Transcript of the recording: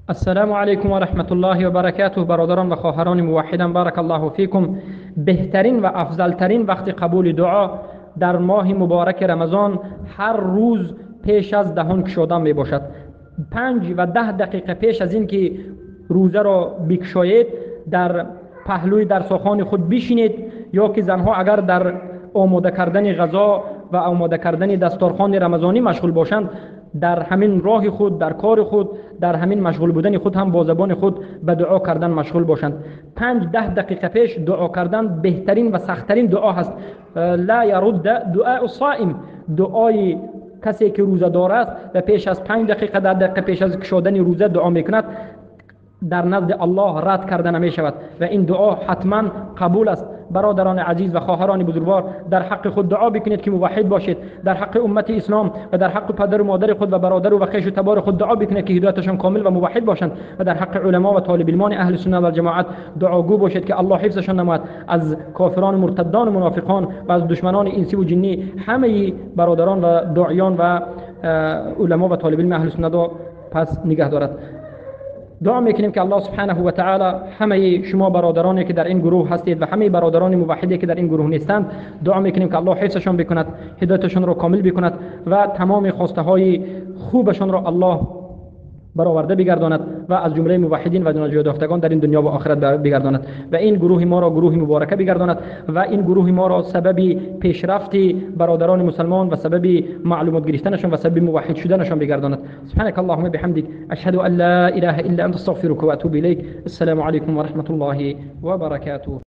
السلام علیکم و رحمت الله و برکاته. برادران و خواهران موحدان، بارک الله فیکم. بهترین و افضلترین وقت قبول دعا در ماه مبارک رمضان هر روز پیش از دهان کشادن می باشد. 5 و 10 دقیقه پیش از اینکه روزه را بکشایید در پهلوی درسخان خود بشینید، یا که زنها اگر در آماده کردن غذا و آماده کردن دسترخوان رمضانی مشغول باشند، در همین راه خود، در کار خود، در همین مشغول بودن خود هم با زبان خود به دعا کردن مشغول باشند. 5-10 دقیقه پیش دعا کردن بهترین و سختترین دعا هست. لا یرد دعاء الصائم، دعای کسی که روزه دار است و پیش از 5 دقیقه 10 دقیقه پیش از کشادن روزه دعا میکند در نزد الله رد کرده نمی شود و این دعا حتما قبول است. برادران عزیز و خواهران بزرگوار، در حق خود دعا بکنید که موحد باشید، در حق امت اسلام و در حق پدر و مادر خود و برادر و خویش و تبار خود دعا بکنید که هدایتشان کامل و موحد باشند و در حق علما و طالب علمان اهل سنت و جماعت دعاگو باشید که الله حفظشان نماید از کافران و مرتدان و منافقان و از دشمنان انسی و جنی. همه برادران و داعیان و علما و طالب علم اهل سنت پس نگه دارد. دعا میکنیم که الله سبحانه و تعالی همه شما برادرانی که در این گروه هستید و همه برادران موحدی که در این گروه نیستند، دعا میکنیم که الله حفظشان بکند، هدایتشان را کامل بکند و تمام خواسته های خوبشان را الله برآورده بگرداند و از جمله موحدین و نجات یافتگان در این دنیا و آخرت بگرداند و این گروه ما را گروه مبارکه بگرداند و این گروه ما را سبب پیشرفت برادران مسلمان و سبب معلومات گرفتنشان و سبب موحد شدنشان بگرداند. سبحانك اللهم بحمدك اشهد ان لا اله الا انت استغفرك واتوب اليك. السلام علیکم و رحمت الله و برکاته.